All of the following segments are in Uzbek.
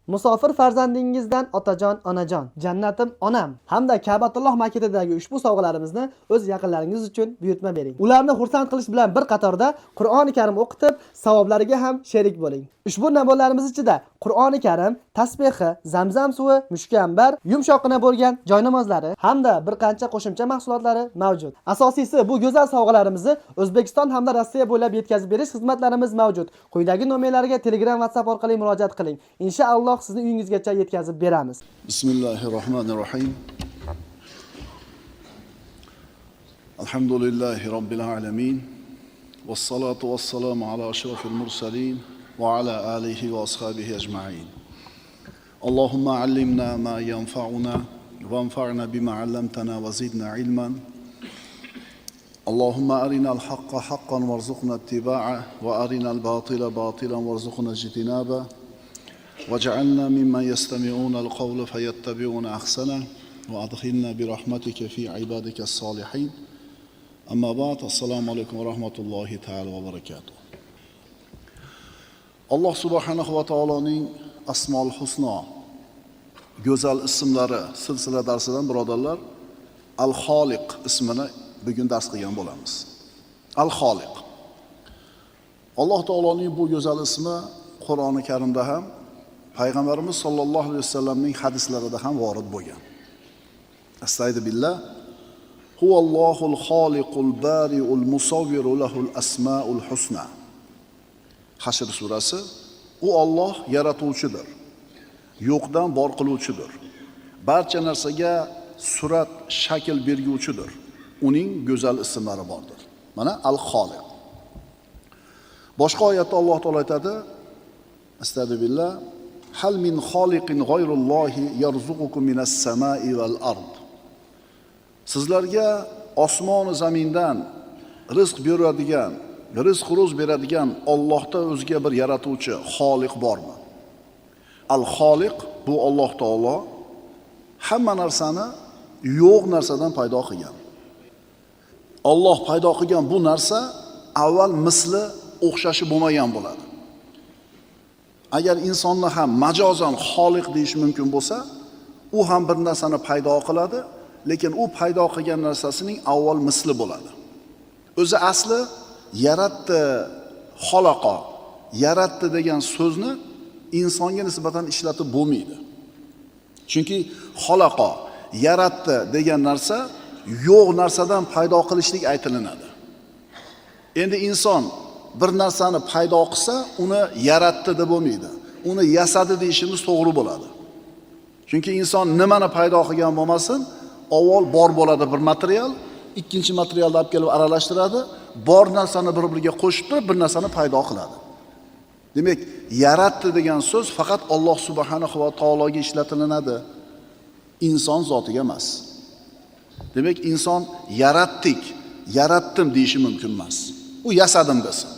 Musofir farzandingizdan otajon, onajon, jannatim onam hamda Ka'batulloh maketidagi ushbu sovg'alarimizni o'z yaqinlaringiz uchun buyurtma bering. Ularni xursand qilish bilan bir qatorda Qur'oni Karim o'qitib, savoblariga ham sherik bo'ling. Ushbu nabonlarimiz ichida Qur'oni Karim, tasbehi, zamzam suvi, mushkambar, yumshoqqina bo'lgan joy namozlari hamda bir qancha qo'shimcha mahsulotlari mavjud. Asosiysi, bu go'zal sovg'alarimizni O'zbekiston hamda Rossiya bo'ylab yetkazib berish xizmatlarimiz mavjud. Quyidagi nomerlarga Telegram, WhatsApp orqali murojaat qiling. Inshaalloh sizni uyingizgacha yetkazib beramiz. بسم الله الرحمن الرحيم. الحمد لله رب العالمين، والصلاة والسلام على أشرف المرسلين وعلى آله وأصحابه أجمعين. اللهم علمنا ما ينفعنا وانفعنا بما علمتنا وزدنا علما. اللهم أرنا الحق حقا وارزقنا اتباعه، وأرنا الباطل باطلا وارزقنا اجتنابه، واجعلنا ممن يستمعون القول فيتبعون أحسنه، وأدخلنا برحمتك في عبادك الصالحين. أما بعد، السلام عليكم ورحمة الله تعالى وبركاته. Alloh subhanahu va taoloning Asmaul Husno go'zal ismlari silsila darsidan, birodarlar, Al-Xoliq ismini bugun dars qilgan bo'lamiz. Al-Xoliq. Alloh taoloning bu go'zal ismi Qur'oni Karimda ham, Payg'ambarimiz sollallohu alayhi vasallamning hadislarida ham vorid bo'lgan. Astagfiru billah. Huvallohul xoliqul bariul musawwiru lahul asmaul husna. Hashr surasi. U Alloh yaratuvchidir. Yo'qdan bor qiluvchidir. Barcha narsaga surat, shakl berguvchidir. Uning go'zal ismlari bordir. Mana Al-Xoliq. Boshqa oyatda Alloh taolo aytadi: Astagfiru billah. Hal min xoliqin g'ayrullohi yarzuqukum minas samai val ard. Sizlarga osmon va zamindan rizq beradigan, rizq ro'z beradigan Allohdan o'zga bir yaratuvchi Xoliq bormi? Al-Xoliq bu Alloh taolo hamma narsani yo'q narsadan paydo qilgan. Alloh paydo qilgan bu narsa avval misli o'xshashi bo'lmagan bo'ladi. Agar insonni ham majozan xoliq deyish mumkin bo'lsa, u ham bir narsani paydo qiladi, lekin u paydo qilgan narsasining avval misli bo'ladi. O'zi asli yaratdi, xalaqa, yaratdi degan so'zni insonga nisbatan ishlatib bo'lmaydi. Chunki xalaqa, yaratdi degan narsa yo'q narsadan paydo qilishlik aytilinadi. Endi inson bir narsani paydo qilsa, uni yaratdi deb bo'lmaydi. Uni yasadi deyishimiz to'g'ri bo'ladi. Chunki inson nimani paydo qilgan bo'lmasin, avval bor bo'ladi bir material, ikkinchi materialni olib kelib aralashtiradi, bor narsani bir-biriga qo'shib turib bir narsani paydo qiladi. Demak, yaratdi degan so'z faqat Alloh subhanahu va taologa ishlatilinadi, inson zotiga emas. Demak, inson yaratdik, yaratdim deyishi mumkin emas. U yasadim desin.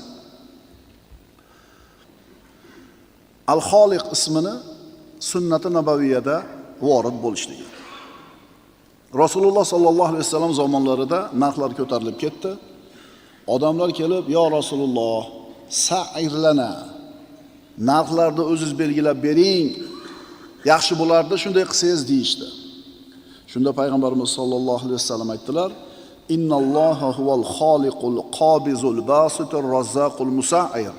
Al-Xoliq ismini sunnati nabaviyada vorid bo'lishligi. Rasululloh sallallohu alayhi vasallam zamonlarida narxlar ko'tarilib ketdi. Odamlar kelib, "Ya Rasululloh, sa'irlana, narxlarni o'zingiz belgilab bering, yaxshi bo'lardi shunday qilsangiz" deyishdi. Shunda payg'ambarimiz sollallohu alayhi vasallam aytdilar: "Innalloha huval xoliqul qabizul basitur razzaqul musa'ir."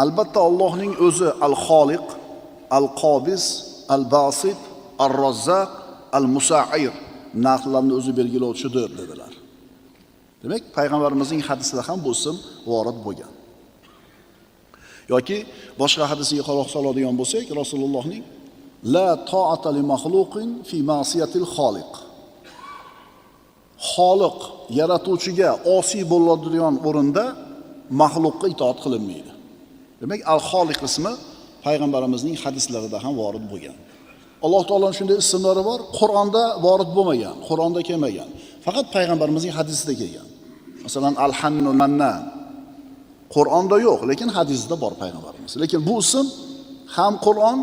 Albatta Allohning o'zi al-Xoliq, al-Qobiz, al-Basit, ar-Razzaq, al-Musa'ir, narxlarni o'zi belgilovchidir dedilar. Demak, payg'ambarimizning hadisida ham bu ism vorid bo'lgan. Yoki boshqa hadisiga quloq soladigan bo'lsak, Rasulullohning la ta'ata li maxluqin fi ma'siyatil xoliq. Xoliq yaratuvchiga osiy bo'ladigan o'rinda maxluqqa itoat qilinmaydi. Demak, Al-Xoliq ismi payg'ambarimizning hadislarida ham vorid bo'lgan. Alloh taoloning shunday ismlari bor, Qur'onda vorid bo'lmagan, Qur'onda kelmagan. Faqat payg'ambarimizning hadisida kelgan. Masalan, Al-Hannu Mannan Qur'onda yo'q, lekin hadisida bor payg'ambarimiz. Lekin bu ism ham Qur'on,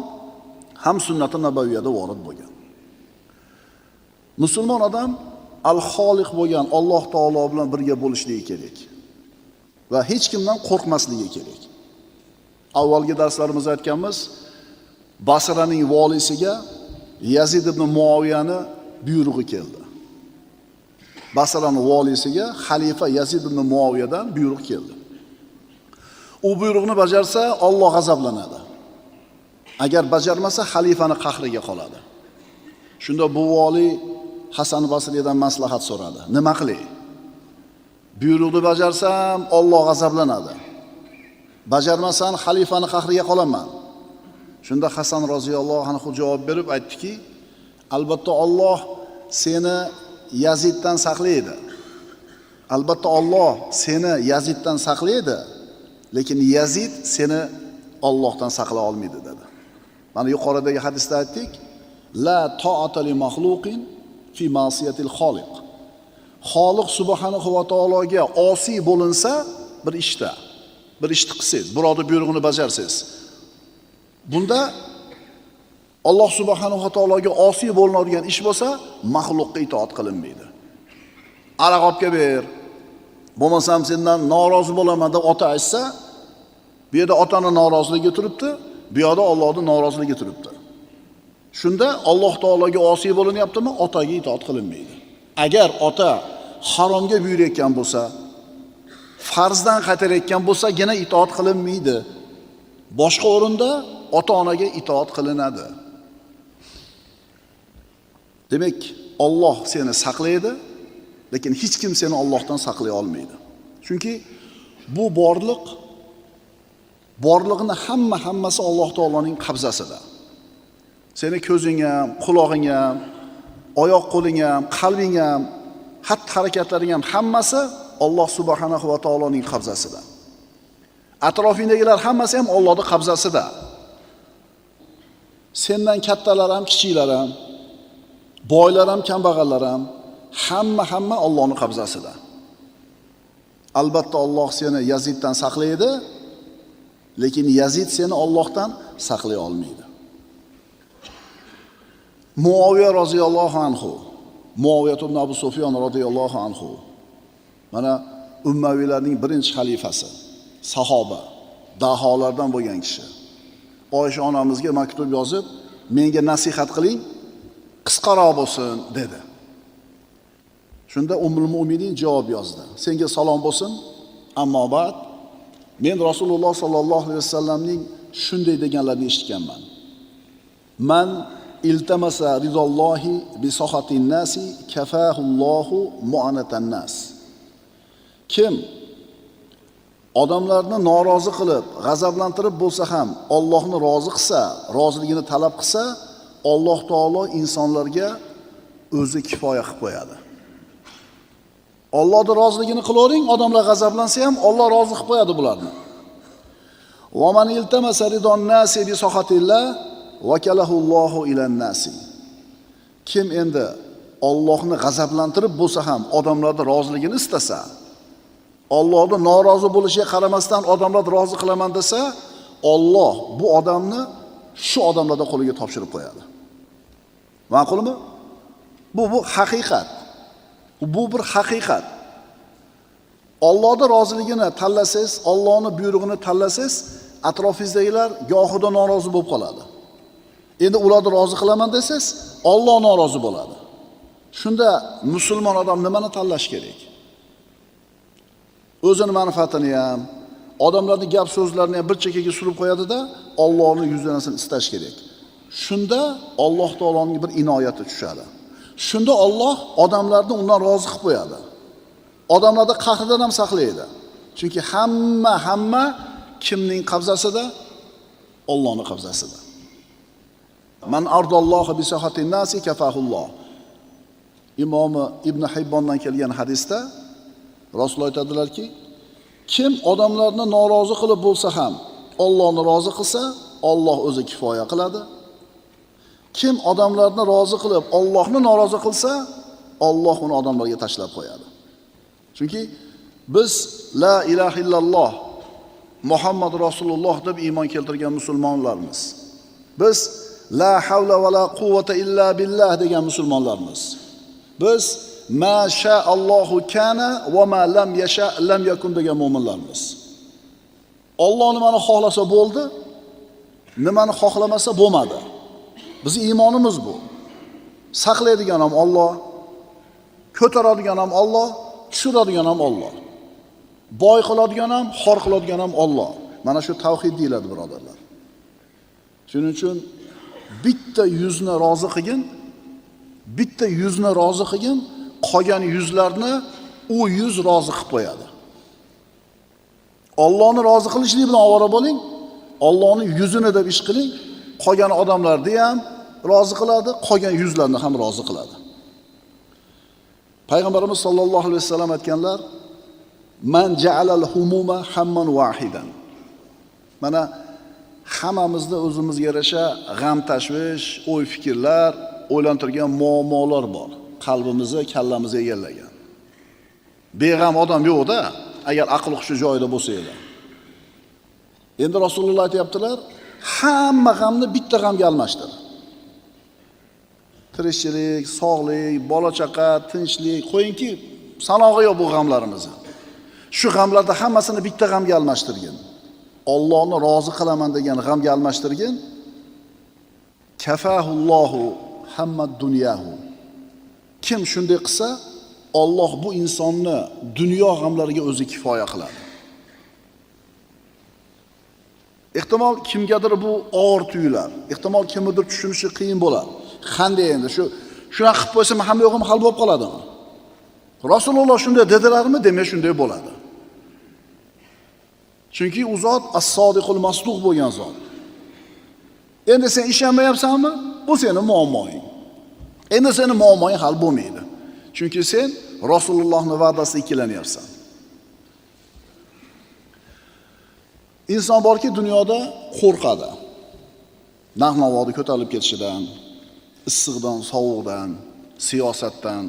ham sunnati nabaviyada vorid bo'lgan. Musulmon odam Al-Xoliq bo'lgan Alloh taolo bilan birga bo'lishligi kerak va hech kimdan qo'rqmasligi kerak. Avvalgi darslarimizda aytganmiz, Basraning valisiga Yazid ibn Muaviyani buyrug'i keldi. Basraning valisiga xalifa Yazid ibn Muaviyadan buyruq keldi. U buyruqni bajarsa Alloh g'azablanadi. Agar bajarmasa xalifani qahriga qoladi. Shunda bu vali Hasan Basriydan maslahat so'radi. Nima qilay? Buyruqni bajarsam Alloh g'azablanadi. Bajarmasam xalifani qahriga qolaman. Shunda Hasan roziyallohu anhu javob berib aytdiki, albatta Alloh seni Yaziddan saqlaydi. Albatta Alloh seni Yaziddan saqlaydi, lekin Yazid seni Allohdan saqlay olmaydi dedi. Mana yuqoridagi hadisda aytdik, la ta'ata li maxluqin fi ma'siyatil xoliq. Xoliq subhanahu va taologa osiy bo'linsa bir ishda, bir ishni qilsangiz, birovning buyrug'ini bajarsangiz, bunda Alloh subhanahu va taologa osiy bo'linadigan ish bo'lsa, maxluqqa itoat qilinmaydi. Aroq olib kelib ber, bo'lmasam sendan norozi bo'laman deb ota aytsa, bu yerda otani noroziligi turibdi, bu yerda Allohning noroziligi turibdi. Shunda Alloh taologa osiy bo'linyaptimi, otaga itoat qilinmaydi. Agar ota haromga buyurayotgan bo'lsa, farzdan qaytarayotgan bo'lsagina itoat qilinmaydi. Boshqa o'rinda ota-onaga itoat qilinadi. Demak, Alloh seni saqlaydi, lekin hech kim seni Allohdan saqlay olmaydi. Chunki bu borliq, borliqni hammasi Alloh taoloning qabzasida. Seni ko'zing ham, qulog'ing ham, oyoq qo'ling ham, qalbing ham, xatti-harakatlaring ham hammasi Alloh subhanahu va taoloning qabzasida. Atrofingdagilar hammasi ham Allohning qabzasida. Sendan kattalar ham, kichiklar ham, boylar ham, kambag'allar ham, hamma Allohning qabzasida. Albatta Alloh seni Yaziddan saqlaydi, lekin Yazid seni Allohdan saqlay olmaydi. Muaviya roziyallohu anhu, Muaviya ibn Abu Sufyon roziyallohu anhu, mana Ummaviylarning birinchi xalifasi, sahoba, daholardan bo'lgan kishi. Oysha onamizga maktub yozib, menga nasihat qiling, qisqaroq bo'lsin dedi. Shunda Ummul Mu'minin javob yozdi. Senga salom bo'lsin, ammo ba'd, men Rasululloh sallallohu alayhi vasallamning shunday deganlarini eshitganman. Man iltamasa ridollohi bi sohatin nasi kafahullohu mu'anatan nas. Kim odamlarni norozi qilib, g'azablantirib bo'lsa ham Allohni rozi qilsa, roziligini talab qilsa, Alloh taolo insonlarga o'zi kifoya qilib qo'yadi. Allohning roziligini qilavering, odamlar g'azablansa ham Alloh rozi qilib qo'yadi bularni. Va man iltamasa ridon nasi bi sohatillah vakalahullohu ilan nasi. Kim endi Allohni g'azablantirib bo'lsa ham odamlarning roziligini istasa, Allohning norozi bo'lishiga qaramasdan odamlarni rozi qilaman desa, Alloh bu odamni shu odamlarning qo'liga topshirib qo'yadi. Ma'qulmi? Bu haqiqat. Bu bir haqiqat. Allohning roziligini tanlasangiz, Allohning buyrug'ini tanlasangiz, atrofingizdagilar gohida norozi bo'lib qoladi. Endi ularni rozi qilaman desangiz, Alloh norozi bo'ladi. Shunda musulmon odam nimani tanlash kerak? O'zini manfaatini ham, odamlarning gap so'zlarini ham bir chekkaga surib qo'yadi-da, Allohning yuzlanasini istash kerak. Shunda Alloh taoloning bir inoyati tushadi. Shunda Alloh odamlarni undan rozi qilib qo'yadi. Odamlarni qahridan ham saqlaydi. Chunki hamma kimning qabzasida? Allohning qabzasida. Man ardallohu bi sahatin nasi kafahulloh. Imom Ibn Hibbondan kelgan hadisda Rasululloh aytadilarki, kim odamlarni norozi qilib bo'lsa ham Allohni rozi qilsa, Alloh o'zi kifoya qiladi. Kim odamlarni rozi qilib Allohni norozi qilsa, Alloh uni odamlarga tashlab qo'yadi. Chunki biz la ilaha illalloh Muhammad Rasululloh deb iymon keltirgan musulmonlarmiz. Biz la havla va la quvvata illa billah degan musulmonlarmiz. Biz ma sha'allohu kana va ma lam yasha lam yakun degan mo'minlarmiz. Alloh nimani xohlasa bo'ldi, Nimani xohlamasa bo'lmadi. Bizning iymonimiz bu. Saqlaydigan ham Alloh, ko'taradigan ham Alloh, tushiradigan ham Alloh. Boy qiladigan ham, xor qiladigan ham Alloh. Mana shu tavhid deyiladi, birodarlar. Shuning uchun bitta yuzni rozi qilgin, bitta yuzni rozi qilgin, qolgan yuzlarni u yuz rozi qilib qo'yadi. Allohni rozi qilishlik bilan ovora bo'ling, Allohning yuzini deb ish qiling, qolgan odamlarni ham rozi qiladi, qolgan yuzlarni ham rozi qiladi. Payg'ambarimiz sollallohu alayhi vasallam aytganlar: "Man ja'alal humuma hamman wahidan." Mana hammamizda o'zimizga yarasha g'am, tashvish, o'y fikrlar, o'ylantirgan muammolar bor. Qalbimizni, kallamizni egallagan. Beg'am odam yo'q-da, agar aql hushi joyida bo'lsa edi. Endi Rasululloh aytayaptilar, hamma g'amni bitta g'amga almashtir. Tirikchilik, sog'lik, bola chaqa, tinchlik, qo'yingki, sanog'i yo'q bu g'amlarimizni. Shu g'amlarda hammasini bitta g'amga almashtirgin. Allohni rozi qilaman degan g'amga almashtirgin. Kafahullohu hamma dunyahu. Kim shunday qilsa, Alloh bu insonni dunyo g'amlariga o'zi kifoya qiladi. Ehtimol kimgadir bu og'ir tuyular, ehtimol kimnidir tushunishi qiyin bo'lar. Qanday endi shu shunaqa qilib qo'ysam hamma yo'g'im hal bo'lib qoladimi? Rasululloh shunday dedilarmi? Demak shunday bo'ladi. Chunki u zot as-sodiqul masduq bo'lgan zot. Endi sen ishonmayapsanmi? Bu seni muammoing. Endi seni muammoing hal bo'lmaydi. Chunki sen Rasulullohning va'dasida ikkilanyapsan. Inson borki dunyoda qo'rqadi. Narx-navoni ko'tarilib ketishidan, issiqdan, sovuqdan, siyosatdan,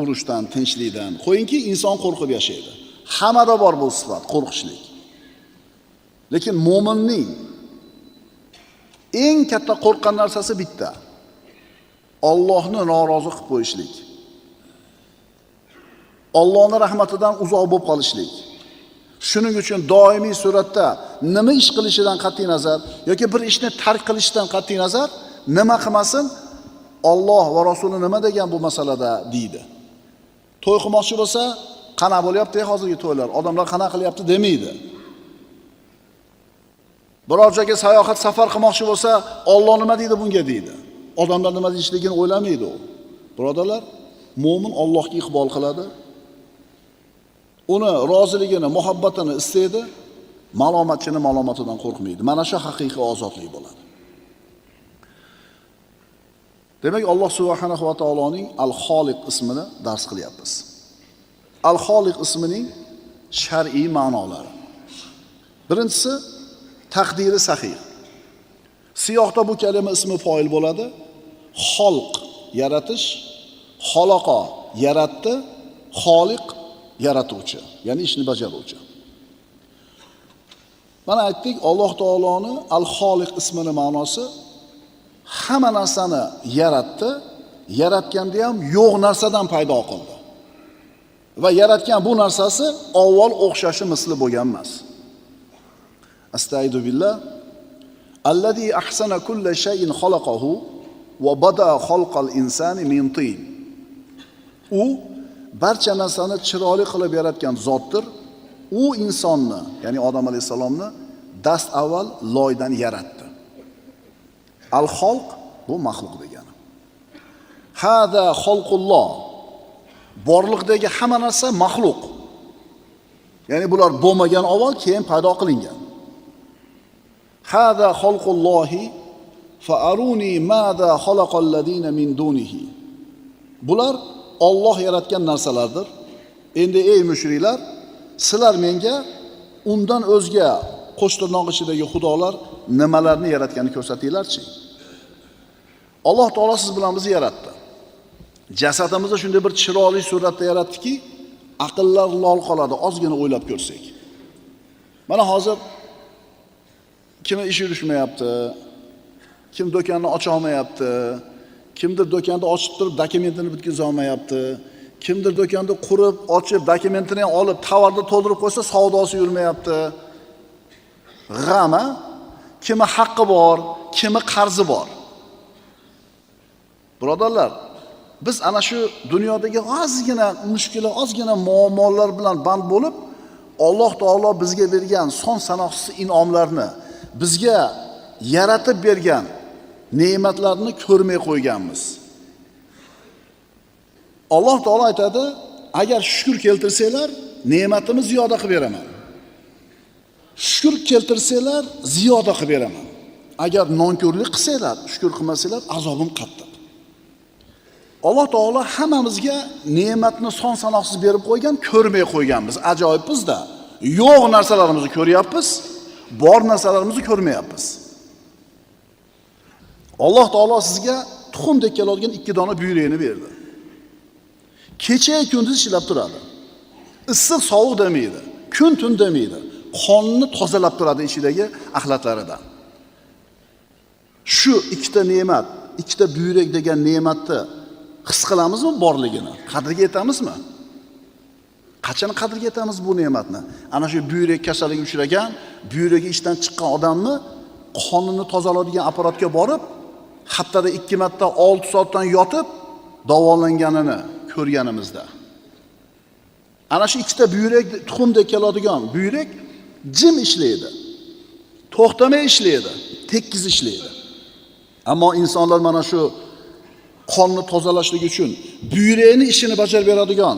urushdan, tinchlikdan. Qo'yingki, inson qo'rqib yashaydi. Hammada bor bu sifat, qo'rqishlik. Lekin mo'minning eng katta qo'rqqan narsasi bitta. Allohni norozi qilib qo'yishlik. Allohning rahmatidan uzoq bo'lib qolishlik. Shuning uchun doimiy suratda nima ish qilishidan qat'iy nazar yoki bir ishni tark qilishidan qat'iy nazar nima qilmasin, Alloh va Rasuli nima degan bu masalada deydi. To'y qilmoqchi bo'lsa, qana bo'lyapti hozirgi to'ylar, odamlar qana qilyapti demaydi. Biror joyga sayohat, safar qilmoqchi bo'lsa, Alloh nima deydi bunga deydi. Odamlar nima deyishligini o'ylamaydi u. Birodarlar, mo'min Allohga iqbol qiladi. Uni roziligini, muhabbatini istaydi, malomatchini malomatidan qo'rqmaydi. Mana shu haqiqiy ozodlik bo'ladi. Demak, Alloh subhanahu va taoloning Al-Xoliq ismini dars qilyapmiz. Al-Xoliq ismining shar'iy ma'nolari. Birinchisi taqdiri sahih. Siyoqda bu kalima ismi foil bo'ladi. Xalq yaratish, xalaqa yaratdi, xoliq yaratuvchi, ya'ni ishni bajaruvchi. Mana aytdik, Alloh taoloni Al-Xoliq ismini ma'nosi hamma narsani yaratdi, yaratganda ham yo'q narsadan paydo qildi. Va yaratgan bu narsasi avval o'xshashi misli bo'lgan emas. Astaidu billah. Allazi ahsana kulla shay'in xalaqahu va bada xalqal insani min tin. U barcha narsani chiroyli qilib yaratgan zotdir. U insonni, ya'ni Odam alayhisalomni dast avval loydan yaratdi. Al-xalq bu maxluq degani. Hada xalqulloh. Borliqdagi hamma narsa maxluq. Ya'ni bular bo'lmagan avval, keyin paydo qilingan. Hada xalqullohi fa aruni ma'za xalaqalladina min dunihi. Bular Alloh yaratgan narsalardir. Endi ey mushriklar, sizlar menga undan o'zga qo'shtirnoq ichidagi xudolar nimalarni yaratganini ko'rsatinglarchi. Alloh taolo siz bilan bizni yaratdi. Jasadimizni shunday bir chiroyli suratda yaratdiki, aqllar lol qoladi, ozgina o'ylab ko'rsak. Mana hozir kimi ish yurishmayapti, kim do'konni ocha olmayapti, kimdir do'konni ochib turib dokumentini bitkiza olmayapti, kimdir do'konni qurib, ochib, dokumentini ham olib, tovarni to'ldirib qo'ysa savdosi yurmayapti. G'am, Kimi haqqi bor, kimi qarzi bor. Birodarlar, biz ana shu dunyodagi ozgina mushkula, ozgina muammolar bilan band bo'lib, Alloh taolo bizga bergan son sanoqsiz in'omlarni, bizga yaratib bergan ne'matlarni ko'rmay qo'yganmiz. Alloh taolo aytadi, agar shukr keltirsanglar, ne'matimni ziyoda qilib beraman. Shukr keltirsanglar, ziyoda qilib beraman. Agar nonko'rlik qilsanglar, shukr qilmasanglar, azobim qattiq. Alloh taolo hammamizga ne'matni son sanoqsiz berib qo'ygan, ko'rmay qo'yganmiz. Ajoyibmiz-da. Yo'q narsalarimizni ko'ryapmiz, bor narsalarimizni ko'rmayapmiz. Alloh taolo sizga tuxumdek keladigan 2 dona buyrakni berdi. Kecha kunduz ishlab turadi. Issiq sovuq demaydi, kun tun demaydi. Qonni tozalab turadi ichidagi axlatlaridan. Shu ikkita ne'mat, ikkita buyrak degan ne'matni his qilamizmi borligini? Qadriga yetamizmi? Qachon qadriga yetamiz bu ne'matni? Ana shu buyrak kasaliga uchragan, buyragi ishdan chiqqan odamni qonini tozalaydigan apparatga borib, haftada 2 marta 6 soatdan yotib davolanganini ko'rganimizda. Ana shu ikkita buyrak tuxumdek keladigan buyrak jim ishlaydi. To'xtamay ishlaydi, tekkiz ishlaydi. Ammo insonlar mana shu qonni tozalashlik uchun buyrakni ishini bajarib beradigan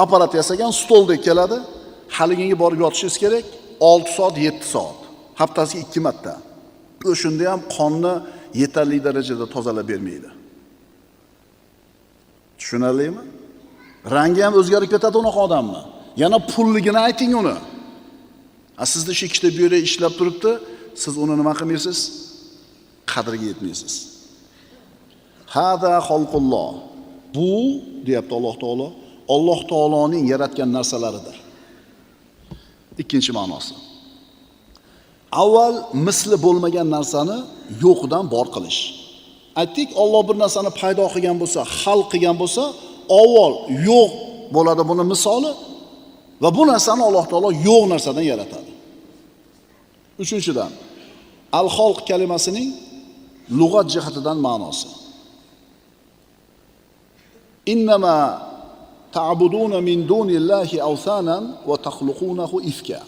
apparat yasagan stoldek keladi. Haliginga borib yotishingiz kerak 6 soat, 7 soat. Haftasiga 2 marta. O'shunda ham qonni yetarli darajada tozalab bermaydi. Tushunarlimi? Rangi ham o'zgarib ketadi unaqa odamni. Yana pulligini ayting uni. A sizda shu ikkita buyrak ishlab turibdi, siz uni nima qilmaysiz? Qadriga yetmaysiz. Hada xalqulloh. Bu deyapti Alloh taolo, Alloh taoloning yaratgan narsalaridir. Ikkinchi ma'nosi. Avval misli bo'lmagan narsani yo'qdan bor qilish. Aytdik, Alloh bir narsani paydo qilgan bo'lsa, xalq qilgan bo'lsa, avval yo'q bo'ladi buni misoli va bu narsani Alloh taolo yo'q narsadan yaratadi. Uchinchidan, al-xalq kalimasining lug'at jihatidan ma'nosi. Innama ta'buduna min dunillahi awsanan va taxluqunahu ifka.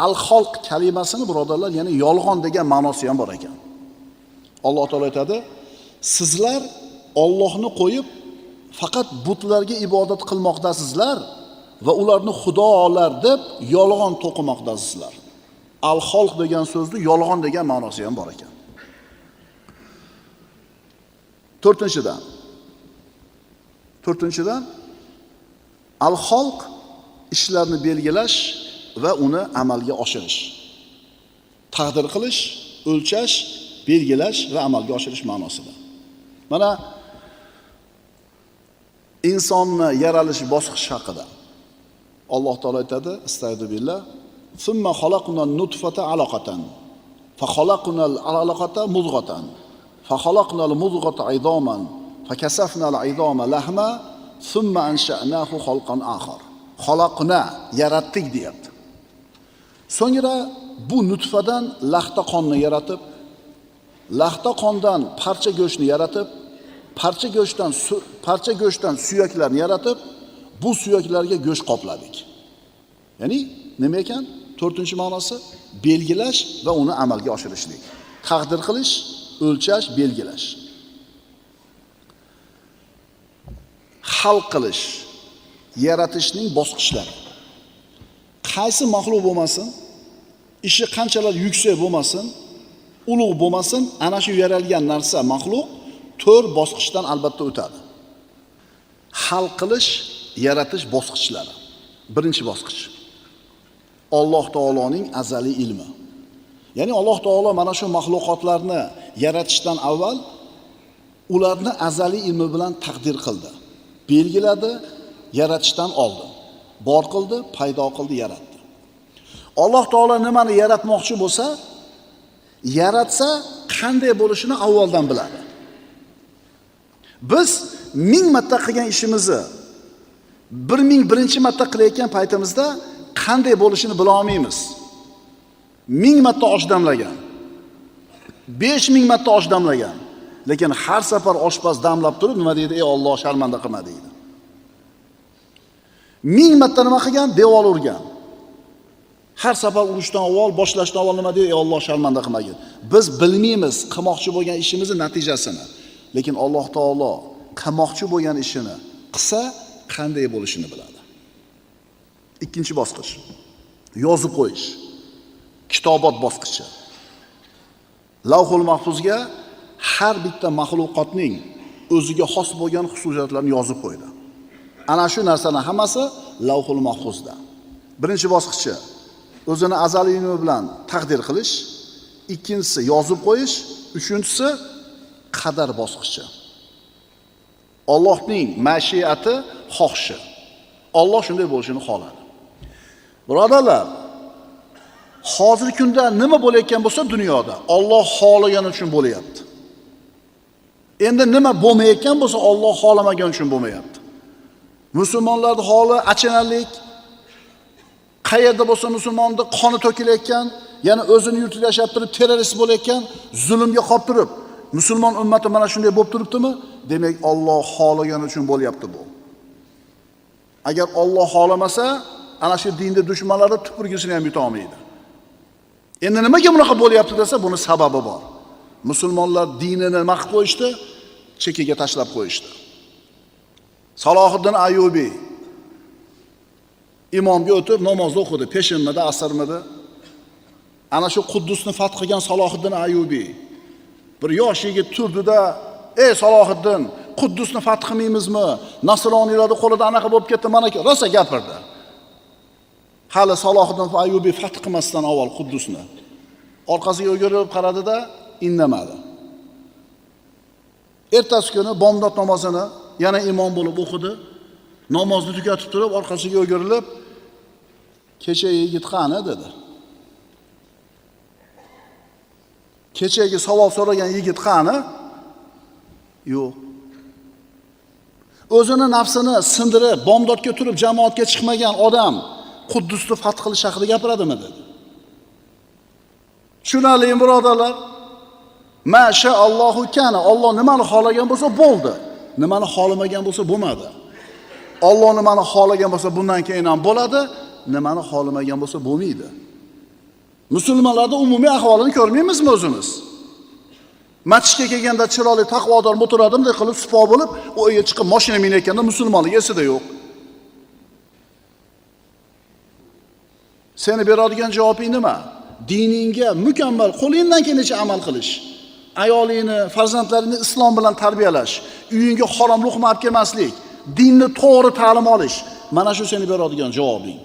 Al-xalq kalimasini birodarlar, ya'ni yolg'on degan ma'nosi ham bor ekan. Alloh taolo aytadi, sizlar Allohni qo'yib faqat butlarga ibodat qilmoqdasizlar va ularni xudolar deb yolg'on to'qimoqdasizlar. Al-xalq degan so'zni yolg'on degan ma'nosi ham bor ekan. To'rtinchidan al-xalq ishlarni belgilash va uni amalga oshirish. Taqdir qilish, o'lchash, belgilash va amalga oshirish ma'nosida. Mana insonni yaralish bosqichi haqida Alloh taolo aytadi, astag'firu billah, "Summa xalaqna an-nutfata alaqatan, fa xalaqna al-alaqata mudghatan, fa xalaqna al-mudghata 'idoman, fa kasafna al-'idoma lahma, summa ansha'nahu xalqan axar." Xalaqna, yaratdik deyapti. So'ngra bu nutfadan laxta qonni yaratib, laxta qondan parcha go'shtni yaratib, parcha go'shtdan suyaklarni yaratib, bu suyaklarga go'sht qopladik. Ya'ni nima ekan? To'rtinchi ma'nosi belgilash va uni amalga oshirishlik. Taqdir qilish, o'lchash, belgilash. Xalq qilish, yaratishning bosqichlari. Qaysi maxluq bo'lmasin, ishi qanchalar yuksak bo'lmasin, ulug' bo'lmasin, ana shu yaralgan narsa maxluq 4 bosqichdan albatta o'tadi. Xalq qilish, yaratish bosqichlari. Birinchi bosqich. Alloh taoloning azaliy ilmi. Ya'ni Alloh taolo mana shu maxluqotlarni yaratishdan avval ularni azaliy ilmi bilan taqdir qildi. Belgiladi, yaratishdan oldin. Bor qildi, paydo qildi, yaratdi. Alloh taolo nimani yaratmoqchi bo'lsa, yaratsa qanday bo'lishini avvaldan biladi. Biz 1000 marta qilgan ishimizni 1001-marta qilayotgan paytimizda qanday bo'lishini bila olmaymiz. 1000 marta osh damlagan, 5000 marta osh damlagan. Lekin har safar oshpaz damlab turib nima deydi? Ey Alloh, sharmanda qilma deydi. 1000 marta nima qilgan? Devor urgan. Har safar urushdan avval, boshlashdan avval nima deydi? Ey Alloh, sharmanda qilmagin. Biz bilmaymiz qilmoqchi bo'lgan ishimizning natijasini. Lekin Alloh taolo qilmoqchi bo'lgan ishini qilsa qanday bo'lishini biladi. Ikkinchi bosqich. Yozib qo'yish. Kitobat bosqichi. Lavhul mahfuzga har bitta maxluqotning o'ziga xos bo'lgan xususiyatlarni yozib qo'ydi. Ana shu narsaning hammasi Lavhul mahfuzda. Birinchi bosqichi o'zini azaliy ilmi bilan taqdir qilish, ikkinchisi yozib qo'yish, uchinchisi qadar bosqichi. Allohning mashiati, xohishi. Alloh shunday bo'lishini xohladi. Birodarlar, hozirgi kunda nima bo'layotgan bo'lsa dunyoda, Alloh xohlagani uchun bo'lyapti. Endi nima bo'lmayotgan bo'lsa, Alloh xohlamagan uchun bo'lmayapti. Musulmonlarning holi achinarlik. Qayerda bo'lsa musulmonning qoni to'kilayotgan, yana o'zini yurtida yashab turib terrorist bo'layotgan, zulmga qolib turib, musulmon ummati mana shunday bo'lib turibdimi? Demak, Alloh xohlagani uchun bo'lyapti bu. Agar Alloh xohlamasa, ana shu dinni dushmanlari tupurgisini ham yuta olmaydi. Endi nimaga bunaqa bo'lyapti desa, buni sababi bor. Musulmonlar dinini nima qilib qo'yishdi? Chekiga tashlab qo'yishdi. Salohiddin Ayyubiy imomga o'tib namozni o'qidi, peshinmidi, asrmidi? Ana shu Quddusni fath qilgan Salohiddin Ayyubiy bir yosh yigit turdi-da, "Ey Salohiddin, Quddusni fath qilmaymizmi? Nasroniylarning qo'lida anaqa bo'lib ketdi, mana rosa gapirdi." Hali Salohiddin Ayyubiy fath qilmasdan avval Quddusni orqasiga o'girilib qaradi-da, indamadi. Ertasi kuni bomdod namozini yana imom bo'lib o'qidi. Namozni tugatib turib orqasiga o'girilib, "Kecha yigit qani?" dedi. Kechagi savol so'ragan yigit qani? Yo'q. O'zini nafsini sindirib, bomdodga turib jamoatga chiqmagan odam Quddusni fath qilish haqida gapiradimi dedi. Tushunarlimi birodarlar? Masha Allohu kana. Alloh nimani xohlagan bo'lsa bo'ldi. Nimani xohlamagan bo'lsa bo'lmadi. Alloh nimani xohlagan bo'lsa bundan keyin ham bo'ladi, nimani xohlamagan bo'lsa bo'lmaydi. Musulmonlarning umumiy ahvolini ko'rmaymizmi o'zimiz? Masjidga kelganda chiroyli taqvodor o'tiradim deb qilib sipo bo'lib, u uyga chiqib mashina minayotganda musulmonlik esida yo'q. Seni beradigan javobing nima? Diningga mukammal qo'lingdan kelgancha amal qilish, ayolingni, farzandlaringni islom bilan tarbiyalash, uyingga harom luqma olib kelmaslik, dinni to'g'ri ta'lim olish. Mana shu seni beradigan javobing.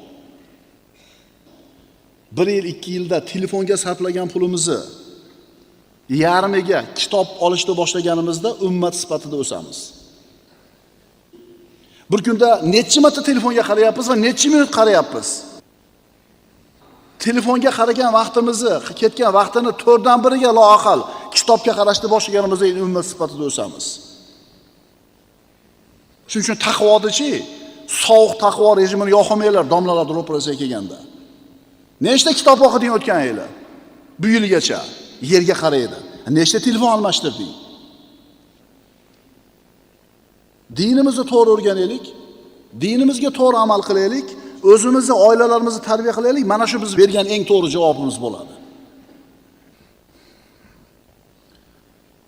1 yil, 2 yilda telefonga sarflagan pulimizni yarmiga kitob olishni boshlaganimizda ummat sifatida o'samiz. Bir kunda necha marta telefonga qarayapmiz va necha minut qarayapmiz? Telefonga qaragan vaqtimizni, ketgan vaqtini 4dan 1ga loaqal kitobga qarashni boshlaganimizda ummat sifatida o'samiz. Shuning uchun taqvodichi, sovuq taqvo rejimini yoqmanglar domlalar ro'parasiga kelganda. Nechta kitob o'qiding o'tgan yili? Bu yilgacha yerga qaraydi. Nechta telefon almashtirding? Dinimizni to'g'ri o'rganaylik, dinimizga to'g'ri amal qilaylik, o'zimizni, oilalarimizni tarbiya qilaylik. Mana shu biz bergan eng to'g'ri javobimiz bo'ladi.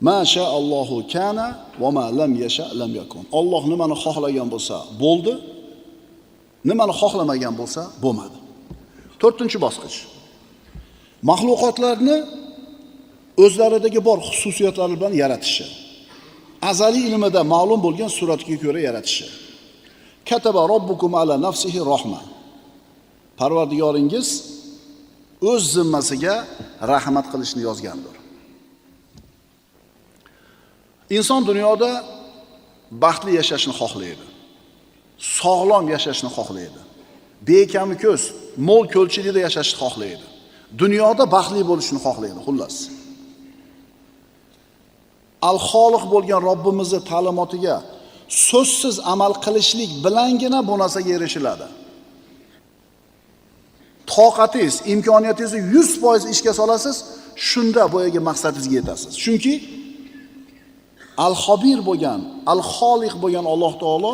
Ma sha'allohu kana va ma lam yasha lam yakun. Alloh nimani xohlagan bo'lsa bo'ldi, nimani xohlamagan bo'lsa bo'lmadi. 4-chi bosqich. Maxluqotlarni o'zlaridagi bor xususiyatlari bilan yaratishi. Azaliy ilmida ma'lum bo'lgan suratga ko'ra yaratishi. Kataba robbukum ala nafsihi rahma. Parvardigoringiz o'z zimmasiga rahmat qilishni yozgandir. Inson dunyoda baxtli yashashni xohlaydi. Sog'lom yashashni xohlaydi. Bekami ko'z, mo'l ko'lchilikda yashashni xohlaydi. Dunyoda baxtli bo'lishni xohlaydi, xullas. Al-Xoliq bo'lgan Robbimizning ta'limotiga so'zsiz amal qilishlik bilangina bu narsaga erishiladi. Toqatingiz, imkoniyatingizni 100% ishga solasiz, shunda boyagi maqsadingizga yetasiz. Chunki Al-Xobir bo'lgan, Al-Xoliq bo'lgan Alloh taolo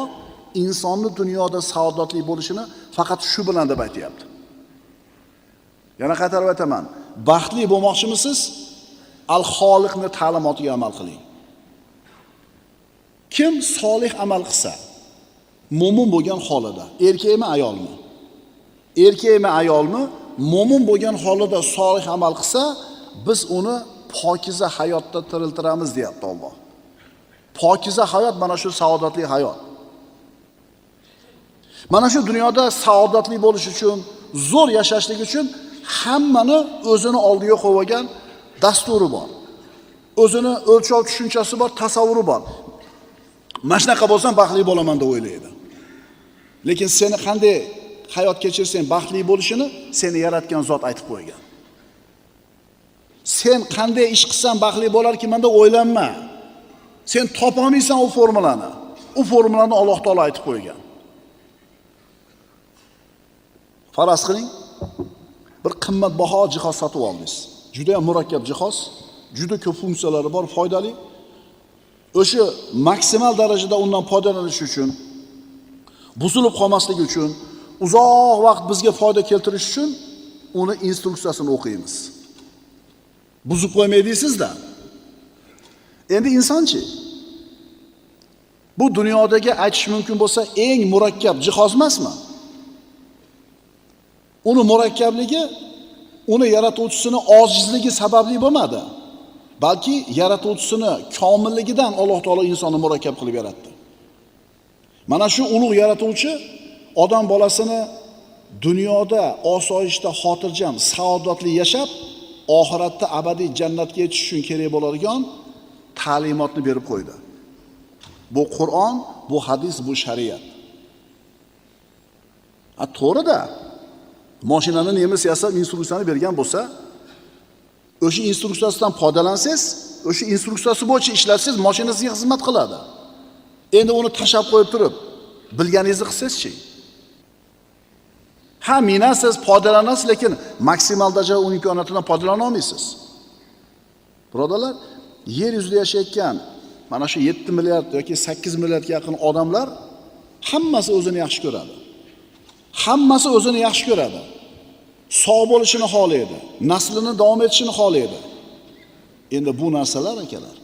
insonni dunyoda saodatli bo'lishini faqat shu bilan deb aytayapti. Yana qaytarib aytaman, baxtli bo'lmoqchimisiz? Al-Xoliqni ta'limotiga amal qiling. Kim solih amal qilsa, mo'min bo'lgan holida, erkakmi ayolmi? Erkakmi ayolmi? Mo'min bo'lgan holida solih amal qilsa, biz uni pokiza hayotda tiriltiramiz deyapti Alloh. Pokiza hayot mana shu saodatli hayot. Mana shu dunyoda saodatli bo'lish uchun, zo'r yashashlik uchun hammani o'zini oldiga qo'ygan dasturi bor. O'zini o'lchov tushunchasi bor, tasavvuri bor. Mana shunaqa bo'lsam baxtli bo'laman deb o'ylaydi. Lekin seni qanday hayot kechirsang baxtli bo'lishini seni yaratgan zot aytib qo'ygan. Sen qanday ish qilsang baxtli bo'larkanman deb o'ylanma. Sen topa olmaysan u formulani. U formulani Alloh taolo aytib qo'ygan. Faraz qiling, bir qimmatbaho jihoz sotib oldingiz. Juda ham murakkab jihoz, juda ko'p funksiyalari bor, foydali. O'sha maksimal darajada undan foydalanish uchun, buzilib qolmasligi uchun, uzoq vaqt bizga foyda keltirish uchun uni instruksiyasini o'qiymiz. Buzib qo'ymay deysiz-da. Endi insonchi bu dunyodagi aytish mumkin bo'lsa eng murakkab jihoz emasmi? Uni murakkabligi uni yaratuvchisini ojizligi sababli bo'lmadi. Balki yaratuvchisini komilligidan Alloh taolo insonni murakkab qilib yaratdi. Mana shu ulug' yaratuvchi odam bolasini dunyoda osoyishta, xotirjam, saodatli yashab, oxiratda abadiy jannatga yetish uchun kerak bo'ladigan ta'limotni berib qo'ydi. Bu Qur'on, bu hadis, bu shariat. A to'g'ri-da. Mashinani nemis yasab instruksiyani bergan bo'lsa, o'sha instruksiyasidan foydalansangiz, o'sha instruksiyasi bo'yicha ishlatsangiz, mashina sizga xizmat qiladi. Endi uni tashlab qo'yib turib, bilganingizni qilsangiz-chi? Ha, minasiz, foydalanasiz, lekin maksimal darajada uning imkoniyatidan foydalana olmaysiz. Birodarlar, yer yuzida yashayotgan mana shu 7 milliard yoki 8 milliardga yaqin odamlar hammasi o'zini yaxshi ko'radi. Hammasi o'zini yaxshi ko'radi. Sog' bo'lishini xohlaydi, naslini davom etishini xohlaydi. Endi bu narsalar akalar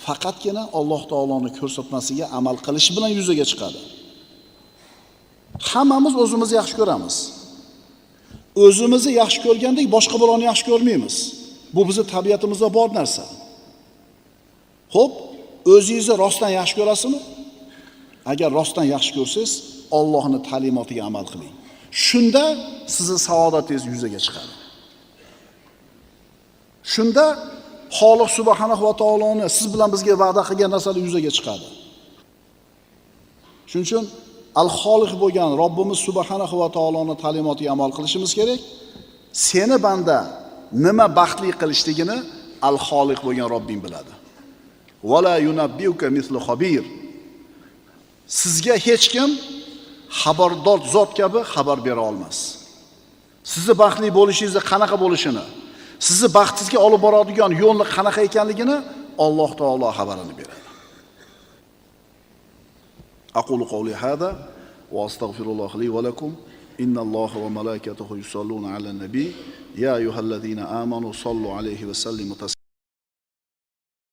faqatgina Alloh taoloning ko'rsatmasiga amal qilish bilan yuzaga chiqadi. Hammamiz o'zimizni yaxshi ko'ramiz. O'zimizni yaxshi ko'rgandek boshqa birovni yaxshi ko'rmaymiz. Bu bizning tabiatimizda bor narsa. Xo'p, o'zingizni rostdan yaxshi ko'rasizmi? Agar rostdan yaxshi ko'rsangiz, Allohning ta'limotiga amal qiling. Shunda sizning saodatingiz yuzaga chiqadi. Shunda Xoliq subhanahu va taoloni siz bilan bizga va'da qilgan narsalar yuzaga chiqadi. Shuning uchun Al-Xoliq bo'lgan Robbimiz subhanahu va taoloning ta'limotiga amal qilishimiz kerak. Seni banda nima baxtli qilishligini Al-Xoliq bo'lgan Robbing biladi. Va la yunabbiuka mislu xabir. Sizga hech kim xabardor zot kabi xabar bera olmas. Sizni baxtli bo'lishingizni qanaqa bo'lishini, sizni baxtingizga olib boradigan yo'lni qanaqa ekanligini Alloh taolo xabarini beradi. Aqulu qawli hada va astagfirulloh li va lakum. Innalloha va malaikatahu yusalluna alan nabiy. Ya ayyuhallazina amanu sallu alayhi va sallimu taslima.